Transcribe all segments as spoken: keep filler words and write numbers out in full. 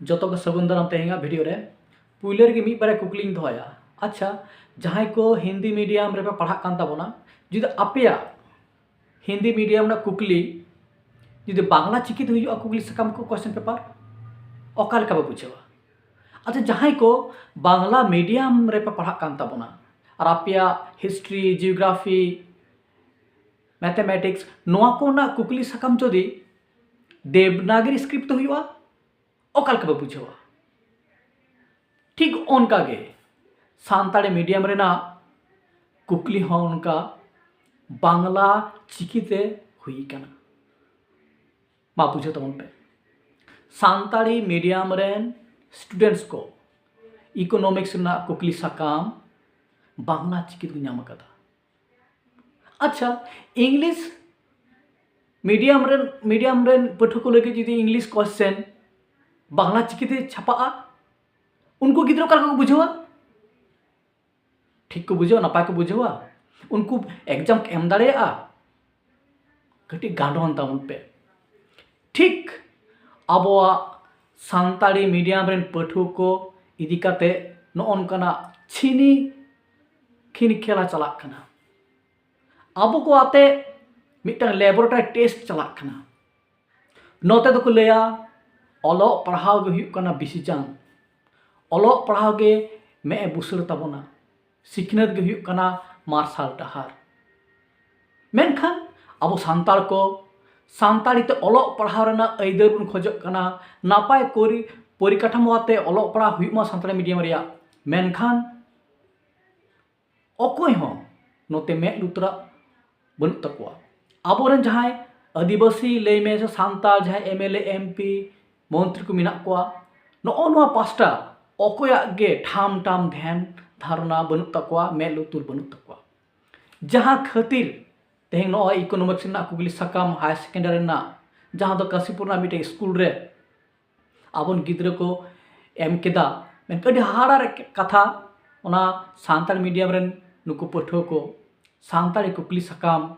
ᱡᱚᱛᱚ ᱠᱚ ᱥᱟᱹᱜᱩᱱ ᱫᱟᱨᱟᱢ ᱛᱮᱦᱮᱧᱟᱜ ᱵᱷᱤᱰᱤᱭᱳ ᱨᱮ᱾ ᱯᱩᱭᱞᱟᱹ ᱨᱮᱜᱮ ᱢᱤᱫ ᱵᱟᱨᱭᱟ ᱠᱩᱠᱞᱤᱧ ᱫᱚᱦᱚᱭᱟ᱾ ᱟᱪᱪᱷᱟ, ᱡᱟᱦᱟᱸᱭ ᱠᱚ ᱦᱤᱱᱫᱤ ᱢᱤᱰᱤᱭᱟᱢ ᱨᱮᱯᱮ ᱯᱟᱲᱦᱟᱜ ᱠᱟᱱ ᱛᱟᱵᱚᱱᱟ, ᱡᱩᱫᱤ ᱟᱯᱮᱭᱟᱜ ᱦᱤᱱᱫᱤ ᱢᱤᱰᱤᱭᱟᱢ ᱨᱮᱱᱟᱜ ᱠᱩᱠᱞᱤ ᱡᱩᱫᱤ ᱵᱟᱝᱞᱟ ᱪᱤᱠᱤ ᱛᱮ ᱦᱩᱭᱩᱜᱼᱟ, ᱠᱩᱠᱞᱤ ᱥᱟᱠᱟᱢ ᱠᱚ, ᱠᱚᱥᱪᱮᱱ ᱯᱮᱯᱟᱨ, ᱚᱠᱟ ᱞᱮᱠᱟ ᱯᱮ ᱵᱩᱡᱷᱟᱹᱣᱟ? ᱟᱪᱪᱷᱟ, ᱡᱟᱦᱟᱸᱭ ᱠᱚ ᱵᱟᱝᱞᱟ ᱢᱤᱰᱤᱭᱟᱢ ᱨᱮᱯᱮ ᱯᱟᱲᱦᱟᱜ ᱠᱟᱱ ᱛᱟᱵᱚᱱᱟ ᱟᱨ ᱟᱯᱮᱭᱟᱜ ᱦᱤᱥᱴᱨᱤ, ᱡᱤᱭᱳᱜᱨᱟᱯᱷᱤ, ᱢᱮᱛᱷᱮᱢᱮᱴᱤᱠᱥ, ᱱᱚᱣᱟ ᱠᱚ ᱨᱮᱱᱟᱜ ᱠᱩᱠᱞᱤ ᱥᱟᱠᱟᱢ ᱡᱩᱫᱤ ᱫᱮᱵᱽᱱᱟᱜᱽᱨᱤ ᱥᱠᱨᱤᱯᱴ ᱛᱮ ᱦᱩᱭᱩᱜᱼᱟ, ᱚᱠᱟ ᱞᱮᱠᱟ ᱯᱮ ᱵᱩᱡᱷᱟᱹᱣᱟ? ᱴᱷᱤᱠ ᱚᱱᱠᱟ ᱜᱮ ᱥᱟᱱᱛᱟᱲᱤ ᱢᱤᱰᱤᱭᱟᱢ ᱨᱮᱱᱟᱜ ᱠᱩᱠᱞᱤ ᱦᱚᱸ ᱚᱱᱠᱟ ᱵᱟᱝᱞᱟ ᱪᱤᱠᱤ ᱛᱮ ᱦᱩᱭ ᱠᱟᱱᱟ᱾ ᱢᱟ ᱵᱩᱡᱷᱟᱹᱣ ᱛᱟᱵᱚᱱ ᱯᱮ, ᱥᱟᱱᱛᱟᱲᱤ ᱢᱤᱰᱤᱭᱟᱢ ᱨᱮᱱ ᱥᱴᱩᱰᱮᱱᱴᱥ ᱠᱚ ᱤᱠᱳᱱᱚᱢᱤᱠᱥ ᱨᱮᱱᱟᱜ ᱠᱩᱠᱞᱤ ᱥᱟᱠᱟᱢ ᱵᱟᱝᱞᱟ ᱪᱤᱠᱤ ᱛᱮᱠᱚ ᱧᱟᱢ ᱟᱠᱟᱫᱟ᱾ ᱟᱪᱪᱷᱟ, ᱤᱝᱞᱤᱥ ᱢᱤᱰᱤᱭᱟᱢ ᱨᱮᱱ, ᱢᱤᱰᱤᱭᱟᱢ ᱨᱮᱱ ᱯᱟᱹᱴᱷᱩᱣᱟᱹ ᱠᱚ ᱞᱟᱹᱜᱤᱫ ᱡᱩᱫᱤ ᱤᱝᱞᱤᱥ ᱠᱚᱥᱪᱮᱱ ᱵᱟᱝᱞᱟ ᱪᱤᱠᱤᱛᱮ ᱪᱷᱟᱯᱟᱜᱼᱟ, ᱩᱱᱠᱩ ᱜᱤᱫᱽᱨᱟᱹ ᱚᱠᱟ ᱞᱮᱠᱟ ᱠᱚ ᱵᱩᱡᱷᱟᱹᱣᱟ? ᱴᱷᱤᱠ ᱠᱚ ᱵᱩᱡᱷᱟᱹᱣᱟ, ᱱᱟᱯᱟᱭ ᱠᱚ ᱵᱩᱡᱷᱟᱹᱣᱟ? ᱩᱱᱠᱩ ᱮᱠᱡᱟᱢ ᱠᱚ ᱮᱢ ᱫᱟᱲᱮᱭᱟᱜᱼᱟ? ᱠᱟᱹᱴᱤᱡ ᱜᱟᱱᱰᱚᱱ ᱛᱟᱵᱚᱱ ᱯᱮ᱾ ᱴᱷᱤᱠ ᱟᱵᱚᱣᱟᱜ ᱥᱟᱱᱛᱟᱲᱤ ᱢᱤᱰᱤᱭᱟᱢ ᱨᱮᱱ ᱯᱟᱹᱴᱷᱩᱣᱟᱹ ᱠᱚ ᱤᱫᱤ ᱠᱟᱛᱮ ᱱᱚᱜᱼᱚ ᱱᱚᱝᱠᱟᱱᱟᱜ ᱪᱷᱤᱱᱤ ᱠᱷᱤᱱ ᱠᱷᱮᱞᱟ ᱪᱟᱞᱟᱜ ᱠᱟᱱᱟ᱾ ᱟᱵᱚ ᱠᱚ ᱟᱛᱮ ᱢᱤᱫᱴᱟᱝ ᱞᱮᱵᱚᱨᱮᱴᱟᱨᱤ ᱴᱮᱥᱴ ᱪᱟᱞᱟᱜ ᱠᱟᱱᱟ᱾ ᱱᱚᱛᱮ ᱫᱚᱠᱚ ᱞᱟᱹᱭᱟ ᱚᱞᱚᱜ ᱯᱟᱲᱦᱟᱣ ᱜᱮ ᱦᱩᱭᱩᱜ ᱠᱟᱱᱟ ᱵᱤᱥᱤ ᱡᱟᱝ, ᱚᱞᱚᱜ ᱯᱟᱲᱦᱟᱣ ᱜᱮ ᱢᱮᱫ ᱮ ᱵᱩᱥᱟᱹᱲ ᱛᱟᱵᱚᱱᱟ, ᱥᱤᱠᱷᱱᱟᱹᱛ ᱜᱮ ᱦᱩᱭᱩᱜ ᱠᱟᱱᱟ ᱢᱟᱨᱥᱟᱞ ᱰᱟᱦᱟᱨ᱾ ᱢᱮᱱᱠᱷᱟᱱ ᱟᱵᱚ ᱥᱟᱱᱛᱟᱲ ᱠᱚ ᱥᱟᱱᱛᱟᱲᱤ ᱛᱮ ᱚᱞᱚᱜ ᱯᱟᱲᱦᱟᱣ ᱨᱮᱱᱟᱜ ᱟᱹᱭᱫᱟᱹᱨ ᱵᱚᱱ ᱠᱷᱚᱡᱚᱜ ᱠᱟᱱᱟ, ᱱᱟᱯᱟᱭ ᱯᱚᱨᱤ-, ᱯᱚᱨᱤᱠᱟᱴᱷᱟᱢᱳ ᱟᱛᱮ ᱚᱞᱚᱜ ᱯᱟᱲᱦᱟᱣ ᱦᱩᱭᱩᱜ ᱢᱟ ᱥᱟᱱᱛᱟᱲᱤ ᱢᱤᱰᱤᱭᱟᱢ ᱨᱮᱭᱟᱜ᱾ ᱢᱮᱱᱠᱷᱟᱱ ᱚᱠᱚᱭ ᱦᱚᱸ ᱱᱚᱛᱮ ᱢᱮᱫ ᱞᱩᱛᱩᱨᱟᱜ ᱵᱟᱹᱱᱩᱜ ᱛᱟᱠᱚᱣᱟ᱾ ᱟᱵᱚᱨᱮᱱ ᱡᱟᱦᱟᱸᱭ ᱟᱹᱫᱤᱵᱟᱹᱥᱤ ᱞᱟᱹᱭ ᱢᱮ ᱥᱮ ᱥᱟᱱᱛᱟᱲ ᱡᱟᱦᱟᱸᱭ M L A, M P, ᱢᱚᱱᱛᱨᱤ ᱠᱚ ᱢᱮᱱᱟᱜ ᱠᱚᱣᱟ, ᱱᱚᱜᱼᱚ ᱱᱚᱣᱟ ᱯᱟᱥᱴᱟ ᱚᱠᱚᱭᱟᱜ ᱜᱮ ᱴᱷᱟᱢ ᱴᱷᱟᱢ ᱫᱷᱮᱭᱟᱱ ᱫᱷᱟᱨᱚᱱᱟ ᱵᱟᱹᱱᱩᱜ ᱛᱟᱠᱚᱣᱟ, ᱢᱮᱫ ᱞᱩᱛᱩᱨ ᱵᱟᱹᱱᱩᱜ ᱛᱟᱠᱚᱣᱟ᱾ ᱡᱟᱦᱟᱸ ᱠᱷᱟᱹᱛᱤᱨ ᱛᱮᱦᱮᱧ ᱱᱚᱜᱼᱚᱭ ᱤᱠᱳᱱᱚᱢᱤᱠᱥ ᱨᱮᱱᱟᱜ ᱠᱩᱠᱞᱤ ᱥᱟᱠᱟᱢ ᱦᱟᱭᱟᱨ ᱥᱮᱠᱮᱱᱰᱟᱨᱤ ᱨᱮᱱᱟᱜ, ᱡᱟᱦᱟᱸ ᱫᱚ ᱠᱟᱥᱤᱯᱩᱨ ᱨᱮᱱᱟᱜ ᱢᱤᱫᱴᱮᱱ ᱥᱠᱩᱞ ᱨᱮ ᱟᱵᱚᱨᱮᱱ ᱜᱤᱫᱽᱨᱟᱹ ᱠᱚ ᱮᱢ ᱠᱮᱫᱟ, ᱢᱮᱱᱠᱷᱟᱱ ᱟᱹᱰᱤ ᱦᱟᱦᱟᱲᱟ ᱨᱮ ᱠᱟᱛᱷᱟ, ᱚᱱᱟ ᱥᱟᱱᱛᱟᱲ ᱢᱤᱰᱤᱭᱟᱢ ᱨᱮᱱ ᱱᱩᱠᱩ ᱯᱟᱹᱴᱷᱩᱣᱟᱹ ᱠᱚ ᱥᱟᱱᱛᱟᱲᱤ ᱠᱩᱠᱞᱤ ᱥᱟᱠᱟᱢ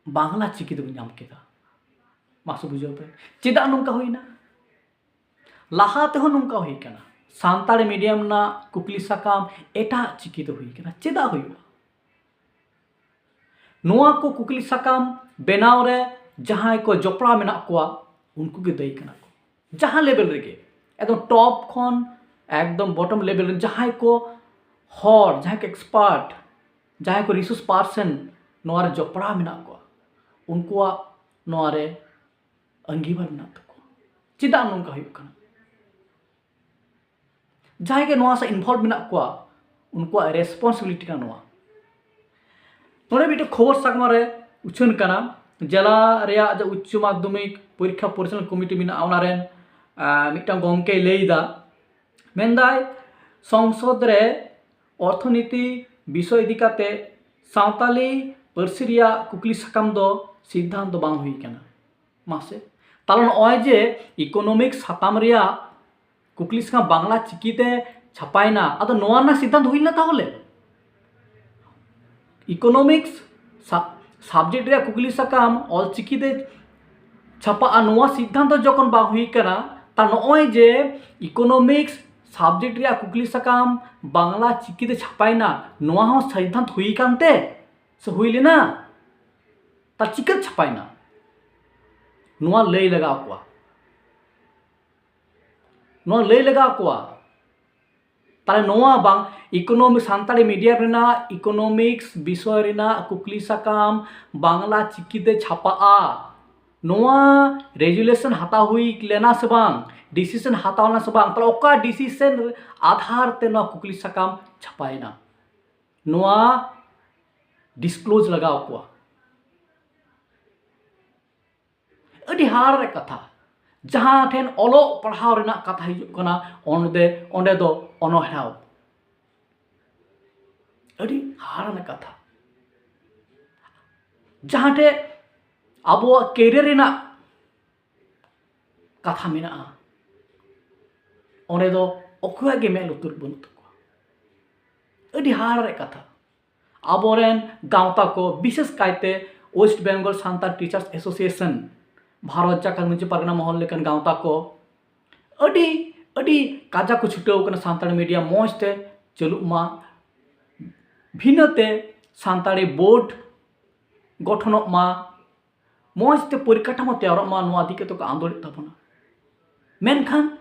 ᱵᱟᱝᱞᱟ ᱪᱤᱠᱤ ᱛᱮᱵᱚᱱ ᱧᱟᱢ ᱠᱮᱫᱟ᱾ ᱢᱟᱥᱮ ᱵᱩᱡᱷᱟᱹᱣ ᱯᱮ, ᱪᱮᱫᱟᱜ ᱱᱚᱝᱠᱟ ᱦᱩᱭᱱᱟ? ᱞᱟᱦᱟ ᱛᱮᱦᱚᱸ ᱱᱚᱝᱠᱟ ᱦᱩᱭ ᱠᱟᱱᱟ, ᱥᱟᱱᱛᱟᱲᱤ ᱢᱤᱰᱤᱭᱟᱢ ᱨᱮᱱᱟᱜ ᱠᱩᱠᱞᱤ ᱥᱟᱠᱟᱢ ᱮᱴᱟᱜ ᱪᱤᱠᱤ ᱛᱮ ᱦᱩᱭ ᱠᱟᱱᱟ᱾ ᱪᱮᱫᱟᱜ ᱦᱩᱭᱩᱜᱼᱟ? ᱱᱚᱣᱟ ᱠᱚ ᱠᱩᱠᱞᱤ ᱥᱟᱠᱟᱢ ᱵᱮᱱᱟᱣ ᱨᱮ ᱡᱟᱦᱟᱸᱭ ᱠᱚ ᱡᱚᱯᱲᱟᱣ ᱢᱮᱱᱟᱜ ᱠᱚᱣᱟ, ᱩᱱᱠᱩ ᱜᱮ ᱫᱟᱹᱭᱤ ᱠᱟᱱᱟ ᱠᱚ᱾ ᱡᱟᱦᱟᱸ ᱞᱮᱵᱮᱞ ᱨᱮᱜᱮ, ᱮᱠᱫᱚᱢ ᱴᱚᱯ ᱠᱷᱚᱱ ᱮᱠᱫᱚᱢ ᱵᱚᱴᱚᱢ ᱞᱮᱵᱮᱞ ᱨᱮ ᱡᱟᱦᱟᱸᱭ ᱠᱚ ᱦᱚᱲ, ᱡᱟᱦᱟᱸᱭ ᱠᱚ ᱮᱠᱥᱯᱟᱨᱴ, ᱡᱟᱦᱟᱸᱭ ᱠᱚ ᱨᱤᱥᱳᱨᱥ ᱯᱟᱨᱥᱚᱱ ᱱᱚᱣᱟ ᱨᱮ ᱡᱚᱯᱲᱟᱣ ᱢᱮᱱᱟᱜ ᱠᱚᱣᱟ, ᱩᱱᱠᱩᱣᱟᱜ ᱱᱚᱣᱟ ᱨᱮ ᱟᱺᱜᱤᱵᱷᱟᱨ ᱢᱮᱱᱟᱜ ᱛᱟᱠᱚᱣᱟ᱾ ᱪᱮᱫᱟᱜ ᱱᱚᱝᱠᱟ ᱦᱩᱭᱩᱜ ᱠᱟᱱᱟ? ᱡᱟᱦᱟᱸᱭ ᱜᱮ ᱱᱚᱣᱟ ᱥᱟᱶ ᱤᱱᱵᱷᱚᱞᱵᱷ ᱢᱮᱱᱟᱜ ᱠᱚᱣᱟ, ᱩᱱᱠᱩᱣᱟᱜ ᱨᱮᱥᱯᱚᱱᱥᱤᱵᱤᱞᱤᱴᱤ ᱠᱟᱱᱟ ᱱᱚᱣᱟ᱾ ᱱᱚᱰᱮ ᱢᱤᱫᱴᱮᱱ ᱠᱷᱚᱵᱚᱨ ᱥᱟᱠᱟᱢ ᱨᱮ ᱩᱪᱷᱟᱹᱱ ᱠᱟᱱᱟ, ᱡᱮᱞᱟ ᱨᱮᱭᱟᱜ ᱡᱮ ᱩᱪᱪᱚ ᱢᱟᱫᱽᱫᱷᱚᱢᱤᱠ ᱯᱚᱨᱤᱠᱠᱷᱟ ᱯᱚᱨᱤᱪᱟᱞᱚᱱᱟ ᱠᱚᱢᱤᱴᱤ ᱢᱮᱱᱟᱜᱼᱟ, ᱚᱱᱟ ᱨᱮᱱ, ᱟᱸ, ᱢᱤᱫᱴᱟᱝ ᱜᱚᱢᱠᱮᱭ ᱞᱟᱹᱭ ᱮᱫᱟ, ᱢᱮᱱᱫᱟᱭ, ᱥᱚᱝᱥᱚᱫ ᱨᱮ ᱚᱨᱛᱷᱚᱱᱤᱛᱤ ᱵᱤᱥᱚᱭ ᱤᱫᱤ ᱠᱟᱛᱮ ᱥᱟᱶᱛᱟᱞᱤ ᱯᱟᱹᱨᱥᱤ ᱨᱮᱭᱟᱜ ᱠᱩᱠᱞᱤ ᱥᱟᱠᱟᱢ ᱫᱚ ᱥᱤᱫᱽᱫᱷᱟᱱᱛᱚ ᱵᱟᱝ ᱦᱩᱭ ᱠᱟᱱᱟ᱾ ᱢᱟᱥᱮ, ᱛᱟᱦᱞᱮ ᱱᱚᱜᱼᱚᱭ ᱡᱮ ᱤᱠᱳᱱᱚᱢᱤᱠ ᱥᱟᱛᱟᱢ ᱨᱮᱭᱟᱜ ᱠᱩᱠᱞᱤ ᱥᱟᱠᱟᱢ ᱵᱟᱝᱞᱟ ᱪᱤᱠᱤᱛᱮ ᱪᱷᱟᱯᱟᱭᱮᱱᱟ, ᱟᱫᱚ ᱱᱚᱣᱟ ᱨᱮᱱᱟᱜ ᱥᱤᱫᱽᱫᱷᱟᱱᱛᱚ ᱦᱩᱭ ᱞᱮᱱᱟ ᱛᱟᱦᱚᱞᱮ? ᱤᱠᱳᱱᱚᱢᱤᱠᱥ ᱥᱟ-, ᱥᱟᱵᱡᱮᱠᱴ ᱨᱮᱭᱟᱜ ᱠᱩᱠᱞᱤ ᱥᱟᱠᱟᱢ ᱚᱞ ᱪᱤᱠᱤᱛᱮ ᱪᱷᱟᱯᱟᱜᱼᱟ, ᱱᱚᱣᱟ ᱥᱤᱫᱽᱫᱷᱟᱱᱛᱚ ᱡᱚᱠᱷᱚᱱ ᱵᱟᱝ ᱦᱩᱭ ᱠᱟᱱᱟ, ᱛᱟ ᱱᱚᱜᱼᱚᱭ ᱡᱮ ᱤᱠᱳᱱᱚᱢᱤᱠᱥ ᱥᱟᱵᱡᱮᱠᱴ ᱨᱮᱭᱟᱜ ᱠᱩᱠᱞᱤ ᱥᱟᱠᱟᱢ ᱵᱟᱝᱞᱟ ᱪᱤᱠᱤᱛᱮ ᱪᱷᱟᱯᱟᱭᱮᱱᱟ, ᱱᱚᱣᱟ ᱦᱚᱸ ᱥᱤᱫᱽᱫᱷᱟᱱᱛᱚ ᱦᱩᱭ ᱠᱟᱱᱛᱮ ᱥᱮ ᱦᱩᱭ ᱞᱮᱱᱟ? ᱛᱟ ᱪᱤᱠᱟᱹᱛᱮ ᱪᱷᱟᱯᱟᱭᱮᱱᱟ? ᱱᱚᱣᱟ ᱞᱟᱹᱭ ᱞᱟᱜᱟᱣ ᱠᱚᱣᱟ᱾ ᱱᱚᱣᱟ ᱞᱟᱹᱭ ᱞᱟᱜᱟᱣ ᱠᱚᱣᱟ᱾ ᱛᱟᱦᱞᱮ ᱱᱚᱣᱟ ᱵᱟᱝ, ᱤᱠᱳᱱᱚᱢᱤ, ᱥᱟᱱᱛᱟᱲᱤ ᱢᱤᱰᱤᱭᱟᱢ ᱨᱮᱱᱟᱜ ᱤᱠᱳᱱᱚᱢᱤᱠᱥ ᱵᱤᱥᱚᱭ ᱨᱮᱱᱟᱜ ᱠᱩᱠᱞᱤ ᱥᱟᱠᱟᱢ ᱵᱟᱝᱞᱟ ᱪᱤᱠᱤᱛᱮ ᱪᱷᱟᱯᱟᱜᱼᱟ, ᱱᱚᱣᱟ ᱨᱮᱡᱩᱞᱮᱥᱚᱱ ᱦᱟᱛᱟᱣ ᱦᱩᱭ ᱞᱮᱱᱟ ᱥᱮ ᱵᱟᱝ, ᱰᱤᱥᱤᱥᱚᱱ ᱦᱟᱛᱟᱣ ᱞᱮᱱᱟ ᱥᱮ ᱵᱟᱝ, ᱛᱟᱦᱞᱮ ᱚᱠᱟ ᱰᱤᱥᱤᱥᱚᱱ ᱟᱫᱷᱟᱨ ᱛᱮ ᱱᱚᱣᱟ ᱠᱩᱠᱞᱤ ᱥᱟᱠᱟᱢ ᱪᱷᱟᱯᱟᱭᱮᱱᱟ? ᱱᱚᱣᱟ ᱰᱤᱥᱠᱞᱳᱡᱽ ᱞᱟᱜᱟᱣ ᱠᱚᱣᱟ᱾ ᱟᱹᱰᱤ ᱦᱟᱦᱟᱲᱟ ᱨᱮᱭᱟᱜ ᱠᱟᱛᱷᱟ, ᱡᱟᱦᱟᱸ ᱴᱷᱮᱱ ᱚᱞᱚᱜ ᱯᱟᱲᱦᱟᱣ ᱨᱮᱱᱟᱜ ᱠᱟᱛᱷᱟ ᱦᱤᱡᱩᱜ ᱠᱟᱱᱟ, ᱚᱸᱰᱮ, ᱚᱸᱰᱮ ᱫᱚ ᱚᱱᱚᱲᱦᱮᱸ᱾ ᱟᱹᱰᱤ ᱦᱟᱦᱟᱲᱟ ᱨᱮᱱᱟᱜ ᱠᱟᱛᱷᱟ, ᱡᱟᱦᱟᱸ ᱴᱷᱮᱱ ᱟᱵᱚᱣᱟᱜ ᱠᱮᱨᱤᱭᱟᱨ ᱨᱮᱱᱟᱜ ᱠᱟᱛᱷᱟ ᱢᱮᱱᱟᱜᱼᱟ, ᱚᱸᱰᱮ ᱫᱚ ᱚᱠᱚᱭᱟᱜ ᱜᱮ ᱢᱮᱫ ᱞᱩᱛᱩᱨ ᱵᱟᱹᱱᱩᱜ ᱛᱟᱠᱚᱣᱟ᱾ ᱟᱹᱰᱤ ᱦᱟᱦᱟᱲᱟ ᱨᱮᱭᱟᱜ ᱠᱟᱛᱷᱟ᱾ ᱟᱵᱚᱨᱮᱱ ᱜᱟᱶᱛᱟ ᱠᱚ, ᱵᱤᱥᱮᱥ ᱠᱟᱭᱛᱮ West Bengal Santal teachers association, Bharat Jakat Majhi Pargana Mahal ᱞᱮᱠᱟᱱ ᱜᱟᱶᱛᱟ ᱠᱚ, ᱟᱹᱰᱤ ᱟᱹᱰᱤ ᱠᱟᱡᱟᱠ ᱠᱚ ᱪᱷᱩᱴᱟᱹᱣ ᱠᱟᱱᱟ ᱥᱟᱱᱛᱟᱲᱤ ᱢᱤᱰᱤᱭᱟᱢ ᱢᱚᱡᱽ ᱛᱮ ᱪᱟᱹᱞᱩᱜ ᱢᱟ, ᱵᱷᱤᱱᱟᱹᱛᱮ ᱥᱟᱱᱛᱟᱲᱤ ᱵᱳᱨᱰ ᱜᱚᱴᱷᱚᱱᱚᱜ ᱢᱟ, ᱢᱚᱡᱽ ᱛᱮ ᱯᱚᱨᱤᱠᱟᱴᱷᱟᱢᱳ ᱛᱮᱭᱟᱨᱚᱜ ᱢᱟ, ᱱᱚᱣᱟ ᱤᱫᱤ ᱠᱟᱛᱮ ᱠᱚ ᱟᱸᱫᱳᱲᱮᱫ ᱛᱟᱵᱚᱱᱟ᱾ ᱢᱮᱱᱠᱷᱟᱱ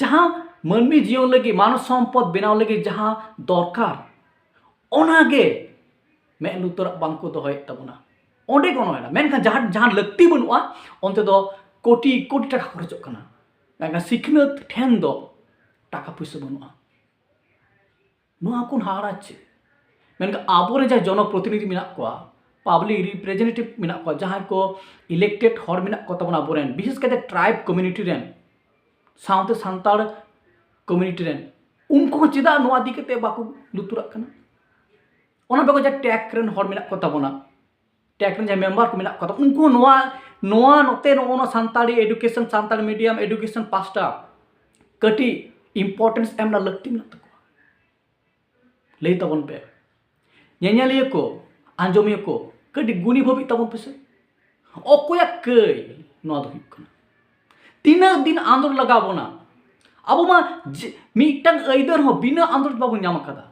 ᱡᱟᱦᱟᱸ ᱢᱟᱹᱱᱢᱤ ᱡᱤᱭᱚᱱ ᱞᱟᱹᱜᱤᱫ, ᱢᱟᱱᱚᱵ ᱥᱚᱢᱯᱚᱫ ᱵᱮᱱᱟᱣ ᱞᱟᱹᱜᱤᱫ ᱡᱟᱦᱟᱸ ᱫᱚᱨᱠᱟᱨ, ᱚᱱᱟᱜᱮ ᱢᱮᱫ ᱞᱩᱛᱩᱨᱟᱜ ᱵᱟᱝ ᱠᱚ ᱫᱚᱦᱚᱭᱮᱫ ᱛᱟᱵᱚᱱᱟ᱾ ᱚᱸᱰᱮ ᱜᱮ ᱚᱱᱟ ᱢᱮᱱᱟᱜᱼᱟ᱾ ᱢᱮᱱᱠᱷᱟᱱ ᱡᱟᱦᱟᱸ ᱡᱟᱦᱟᱸ ᱞᱟᱹᱠᱛᱤ ᱵᱟᱹᱱᱩᱜᱼᱟ, ᱚᱱᱛᱮ ᱫᱚ ᱠᱳᱴᱤ ᱠᱳᱴᱤ ᱴᱟᱠᱟ ᱠᱷᱚᱨᱚᱪᱚᱜ ᱠᱟᱱᱟ᱾ ᱢᱮᱱᱠᱷᱟᱱ ᱥᱤᱠᱷᱱᱟᱹᱛ ᱴᱷᱮᱱ ᱫᱚ ᱴᱟᱠᱟ ᱯᱩᱭᱥᱟᱹ ᱵᱟᱹᱱᱩᱜᱼᱟ᱾ ᱱᱚᱣᱟ ᱠᱷᱚᱱ ᱦᱟᱦᱟᱲᱟ ᱪᱮᱫ? ᱢᱮᱱᱠᱷᱟᱱ ᱟᱵᱚᱨᱮᱱ ᱡᱟᱦᱟᱸ ᱡᱚᱱᱚᱯᱨᱚᱛᱤᱱᱤᱫᱷᱤ ᱢᱮᱱᱟᱜ ᱠᱚᱣᱟ, ᱯᱟᱵᱽᱞᱤᱠ ᱨᱤᱯᱨᱮᱡᱮᱱᱴᱮᱴᱤᱵᱷ ᱢᱮᱱᱟᱜ ᱠᱚᱣᱟ, ᱡᱟᱦᱟᱸᱭ ᱠᱚ ᱤᱞᱮᱠᱴᱮᱰ ᱦᱚᱲ ᱢᱮᱱᱟᱜ ᱠᱚ ᱛᱟᱵᱚᱱᱟ ᱟᱵᱚᱨᱮᱱ, ᱵᱤᱥᱮᱥ ᱠᱟᱭᱛᱮ ᱴᱨᱟᱭᱤᱵᱽ ᱠᱚᱢᱤᱭᱩᱱᱤᱴᱤ ᱨᱮᱱ, ᱥᱟᱶᱛᱮ ᱥᱟᱱᱛᱟᱲ ᱠᱚᱢᱤᱭᱩᱱᱤᱴᱤ ᱨᱮᱱ, ᱩᱱᱠᱩ ᱦᱚᱸ ᱪᱮᱫᱟᱜ ᱱᱚᱣᱟ ᱤᱫᱤ ᱠᱟᱛᱮ ᱵᱟᱠᱚ ᱞᱩᱛᱩᱨᱟᱜ ᱠᱟᱱᱟ? ᱚᱱᱟ ᱵᱮᱜᱚᱨ ᱡᱟᱦᱟᱸ ᱴᱮᱠ ᱨᱮᱱ ᱦᱚᱲ ᱢᱮᱱᱟᱜ ᱠᱚ ᱛᱟᱵᱚᱱᱟ, ᱴᱮᱠ ᱨᱮᱱ ᱡᱟᱦᱟᱸᱭ ᱢᱮᱢᱵᱟᱨ ᱠᱚ ᱢᱮᱱᱟᱜ ᱠᱚ ᱛᱟᱵᱚᱱᱟ, ᱩᱱᱠᱩ ᱦᱚᱸ ᱱᱚᱣᱟ ᱱᱚᱣᱟ ᱱᱚᱛᱮ ᱱᱚᱜᱼᱚ ᱱᱚᱣᱟ Santali education, Santali medium education ᱯᱟᱥᱴᱟ ᱠᱟᱹᱴᱤᱡ ᱤᱢᱯᱚᱨᱴᱮᱱᱥ ᱮᱢ ᱨᱮᱱᱟᱜ ᱞᱟᱹᱠᱛᱤ ᱢᱮᱱᱟᱜ ᱛᱟᱠᱚᱣᱟ᱾ ᱞᱟᱹᱭ ᱛᱟᱵᱚᱱ ᱯᱮ, ᱧᱮᱧᱮᱞᱤᱭᱟᱹ ᱠᱚ, ᱟᱸᱡᱚᱢᱤᱭᱟᱹ ᱠᱚ, ᱠᱟᱹᱴᱤᱡ ᱜᱩᱱᱤ ᱵᱷᱟᱹᱵᱤ ᱛᱟᱵᱚᱱ ᱯᱮᱥᱮ᱾ ᱚᱠᱚᱭᱟᱜ ᱠᱟᱹᱭ ᱱᱚᱣᱟ ᱫᱚ ᱦᱩᱭᱩᱜ ᱠᱟᱱᱟ? ᱛᱤᱱᱟᱹᱜ ᱫᱤᱱ ᱟᱸᱫᱳᱲ ᱞᱟᱜᱟᱣ ᱵᱚᱱᱟ? ᱟᱵᱚ ᱢᱟ ᱡᱮ, ᱢᱤᱫᱴᱟᱝ ᱟᱹᱭᱫᱟᱹᱨ ᱦᱚᱸ ᱵᱤᱱᱟᱹ ᱟᱸᱫᱳᱲ ᱵᱟᱵᱚᱱ ᱧᱟᱢ ᱟᱠᱟᱫᱟ,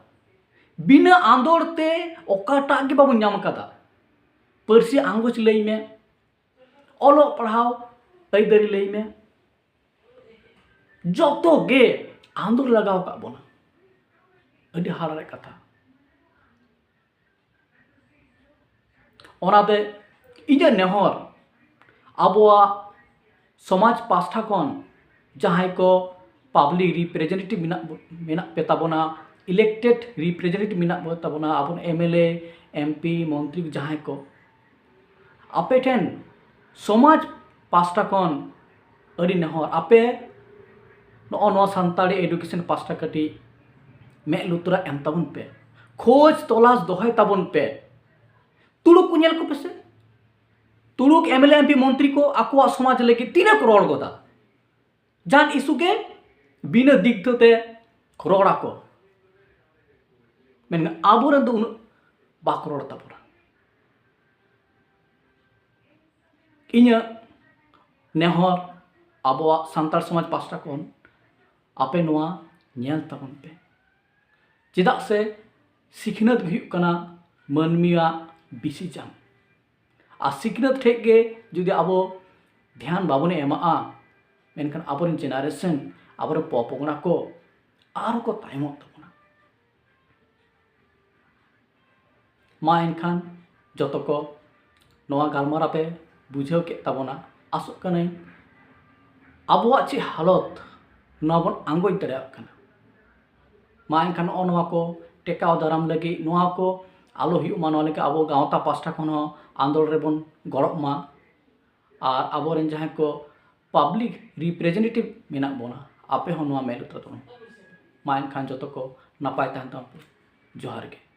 ᱵᱤᱱᱟᱹ ᱟᱸᱫᱳᱲ ᱛᱮ ᱚᱠᱟᱴᱟᱜ ᱜᱮ ᱵᱟᱵᱚᱱ ᱧᱟᱢ ᱟᱠᱟᱫᱟ᱾ ᱯᱟᱹᱨᱥᱤ ᱟᱸᱜᱚᱪ ᱞᱟᱹᱭ ᱢᱮ, ᱚᱞᱚᱜ ᱯᱟᱲᱦᱟᱣ ᱟᱹᱭᱫᱟᱹᱨᱤ ᱞᱟᱹᱭ ᱢᱮ, ᱡᱚᱛᱚ ᱜᱮ ᱟᱸᱫᱳᱲ ᱞᱟᱜᱟᱣ ᱟᱠᱟᱫ ᱵᱚᱱᱟ᱾ ᱟᱹᱰᱤ ᱦᱟᱦᱟᱲᱟ ᱨᱮᱭᱟᱜ ᱠᱟᱛᱷᱟ᱾ ᱚᱱᱟᱛᱮ ᱤᱧᱟᱹᱜ ᱱᱮᱦᱚᱨ, ᱟᱵᱚᱣᱟᱜ ᱥᱚᱢᱟᱡᱽ ᱯᱟᱥᱴᱟ ᱠᱷᱚᱱ ᱡᱟᱦᱟᱸᱭ ᱠᱚ ᱯᱟᱵᱽᱞᱤᱠ ᱨᱤᱯᱨᱮᱡᱮᱱᱴᱮᱴᱤᱵᱷ ᱢᱮᱱᱟᱜ ᱵᱚ-, ᱢᱮᱱᱟᱜ ᱯᱮ ᱛᱟᱵᱚᱱᱟ, ᱤᱞᱮᱠᱴᱮᱰ ᱨᱤᱯᱨᱮᱡᱮᱱᱴᱮᱴᱤᱵᱷ ᱢᱮᱱᱟᱜ ᱵᱚ ᱛᱟᱵᱚᱱᱟ, ᱟᱵᱚ M L A, M P, ᱢᱚᱱᱛᱨᱤ ᱡᱟᱦᱟᱸᱭ ᱠᱚ, ᱟᱯᱮ ᱴᱷᱮᱱ ᱥᱚᱢᱟᱡᱽ ᱯᱟᱥᱴᱟ ᱠᱷᱚᱱ ᱟᱹᱰᱤ ᱱᱮᱦᱚᱨ, ᱟᱯᱮ ᱱᱚᱜᱼᱚ ᱱᱚᱣᱟ ᱥᱟᱱᱛᱟᱲᱤ ᱮᱰᱩᱠᱮᱥᱚᱱ ᱯᱟᱥᱴᱟ ᱠᱟᱹᱴᱤᱡ ᱢᱮᱫ ᱞᱩᱛᱩᱨᱟᱜ ᱮᱢ ᱛᱟᱵᱚᱱ ᱯᱮ, ᱠᱷᱳᱡᱽ ᱛᱚᱞᱟᱥ ᱫᱚᱦᱚᱭ ᱛᱟᱵᱚᱱ ᱯᱮ᱾ ᱛᱩᱲᱩᱠ ᱠᱚ ᱧᱮᱞ ᱠᱚᱯᱮ ᱥᱮ, ᱛᱩᱲᱩᱠ M L A, M P, ᱢᱚᱱᱛᱨᱤ ᱠᱚ ᱟᱠᱚᱣᱟᱜ ᱥᱚᱢᱟᱡᱽ ᱞᱟᱹᱜᱤᱫ ᱛᱤᱱᱟᱹᱜ ᱠᱚ ᱨᱚᱲ ᱜᱚᱫᱟ᱾ ᱡᱟᱦᱟᱱ ᱤᱥᱩ ᱜᱮ ᱵᱤᱱᱟᱹ ᱫᱤᱜᱽᱫᱷᱟᱹ ᱛᱮ ᱨᱚᱲ ᱟᱠᱚ᱾ ᱢᱮᱱᱠᱷᱟᱱ ᱟᱵᱚᱨᱮᱱ ᱫᱚ ᱩᱱᱟᱹᱜ ᱵᱟᱠᱚ ᱨᱚᱲ ᱛᱟᱵᱚᱱᱟ᱾ ᱤᱧᱟᱹᱜ ᱱᱮᱦᱚᱨ, ᱟᱵᱚᱣᱟᱜ ᱥᱟᱱᱛᱟᱲ ᱥᱚᱢᱟᱡᱽ ᱯᱟᱥᱴᱟ ᱠᱷᱚᱱ ᱟᱯᱮ ᱱᱚᱣᱟ ᱧᱮᱞ ᱛᱟᱵᱚᱱ ᱯᱮ᱾ ᱪᱮᱫᱟᱜ ᱥᱮ ᱥᱤᱠᱷᱱᱟᱹᱛ ᱜᱮ ᱦᱩᱭᱩᱜ ᱠᱟᱱᱟ ᱢᱟᱹᱱᱢᱤᱭᱟᱜ ᱵᱤᱥᱤ ᱡᱟᱝ᱾ ᱟᱨ ᱥᱤᱠᱷᱱᱟᱹᱛ ᱴᱷᱮᱡ ᱜᱮ ᱡᱩᱫᱤ ᱟᱵᱚ ᱫᱷᱮᱭᱟᱱ ᱵᱟᱵᱚᱱ ᱮᱢᱟᱜᱼᱟ, ᱢᱮᱱᱠᱷᱟᱱ ᱟᱵᱚᱨᱮᱱ generation, ᱟᱵᱚᱨᱮᱱ ᱯᱚᱯᱚᱝᱲᱟ ᱠᱚ ᱟᱨᱦᱚᱸ ᱠᱚ ᱛᱟᱭᱚᱢᱚᱜ ᱛᱟᱵᱚᱱᱟ᱾ ᱢᱟ ᱮᱱᱠᱷᱟᱱ ᱡᱚᱛᱚ ᱠᱚ ᱱᱚᱣᱟ ᱜᱟᱞᱢᱟᱨᱟᱣ ᱯᱮ ᱵᱩᱡᱷᱟᱹᱣ ᱠᱮᱫ ᱛᱟᱵᱚᱱᱟ᱾ ᱟᱥᱚᱜ ᱠᱟᱹᱱᱟᱹᱧ ᱟᱵᱚᱣᱟᱜ ᱪᱮᱫ ᱦᱟᱞᱚᱛ, ᱱᱚᱣᱟ ᱵᱚᱱ ᱟᱸᱜᱚᱪ ᱫᱟᱲᱮᱭᱟᱜ ᱠᱟᱱᱟ᱾ ᱢᱟ ᱮᱱᱠᱷᱟᱱ ᱱᱚᱜᱼᱚ ᱱᱚᱣᱟ ᱠᱚ ᱴᱮᱠᱟᱣ ᱫᱟᱨᱟᱢ ᱞᱟᱹᱜᱤᱫ, ᱱᱚᱣᱟ ᱠᱚ ᱟᱞᱚ ᱦᱩᱭᱩᱜ ᱢᱟ, ᱱᱚᱣᱟ ᱞᱟᱹᱜᱤᱫ ᱟᱵᱚ ᱜᱟᱶᱛᱟ ᱯᱟᱥᱴᱟ ᱠᱷᱚᱱ ᱦᱚᱸ ᱟᱱᱫᱳᱞᱚᱱ ᱨᱮᱵᱚᱱ ᱜᱚᱲᱚᱜ ᱢᱟ᱾ ᱟᱨ ᱟᱵᱚᱨᱮᱱ ᱡᱟᱦᱟᱸᱭ ᱠᱚ public representative ᱢᱮᱱᱟᱜ ᱵᱚᱱᱟ, ᱟᱯᱮ ᱦᱚᱸ ᱱᱚᱣᱟ ᱢᱮᱫ ᱞᱩᱛᱩᱨ ᱛᱟᱵᱚᱱ᱾ ᱢᱟ ᱮᱱᱠᱷᱟᱱ ᱡᱚᱛᱚ ᱠᱚ ᱱᱟᱯᱟᱭ ᱛᱟᱦᱮᱱ ᱛᱟᱵᱚᱱ ᱯᱮ᱾ ᱡᱚᱦᱟᱨ ᱜᱮ᱾